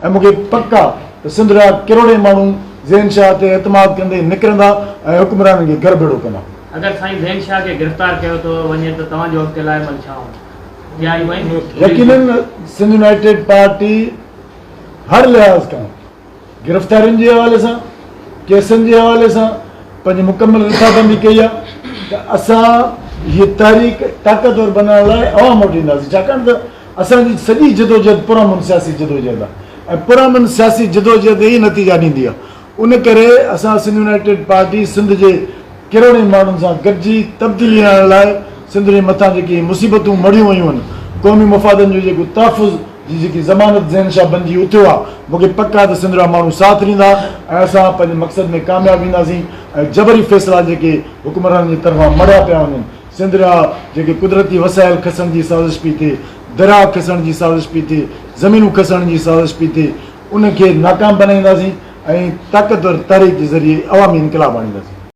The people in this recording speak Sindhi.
۽ مون کي پڪ آ ته سنڌ جا ڪروڙين ماڻهو زين شاهه تي اعتماد ڪندي نڪرندا ۽ حڪمرانن کي گهر ڀيڙو ڪندا. اگر سائين زين شاهه کي گرفتار ڪيو ٿو وڃي ته توهان جو اڳتي لاء عمل ڇا هوندو؟ يقينن سنڌ يونائيٽيڊ پارٽي هر لحاظ کان گرفتارين جي حوالي سان ڪيسن جي حوالي سان پنهنجي مڪمل رٿابندي ڪئي آهي ته اسان هي تحريڪ طاقتور بنائڻ لاء عوام وٽ اينداسين ڇاڪاڻ ته اسان جي سڄي جدوجهد پرامن سياسي جدوجهد آهي ۽ پرامن سياسي جدوجهد ئي نتيجا ڏيندي آهي ان ڪري اسان سنڌ يونائيٽيڊ پارٽي سنڌ جي ڪروڙين ماڻهن سان گڏجي تبديلي آڻڻ لاء سنڌ جي مٿان جيڪي مصيبتون مڙهيون ويون آهن، قومي مفادن جو جيڪو تحفظ جي جيڪي ضمانت ذهن شاهه بنجي اٿيو آهي، مون کي پڪ آهي ته سنڌ جا ماڻهو ساٿ ڏيندا ۽ اسان پنهنجي مقصد ۾ ڪامياب وينداسين ۽ جبري فيصلا جيڪي حڪمرانن جي طرفان مڙهيا پيا وڃن، سنڌ جا جيڪي قدرتي وسائل کسڻ جي سازش پئي ٿئي، درياء کسڻ جي سازش پئي ٿئي، زمينون کسڻ جي سازش پئي ٿئي، ان کي ناڪام بنائينداسين ۽ طاقتور تحريڪ جي ذريعي عوامي انقلاب آڻينداسين.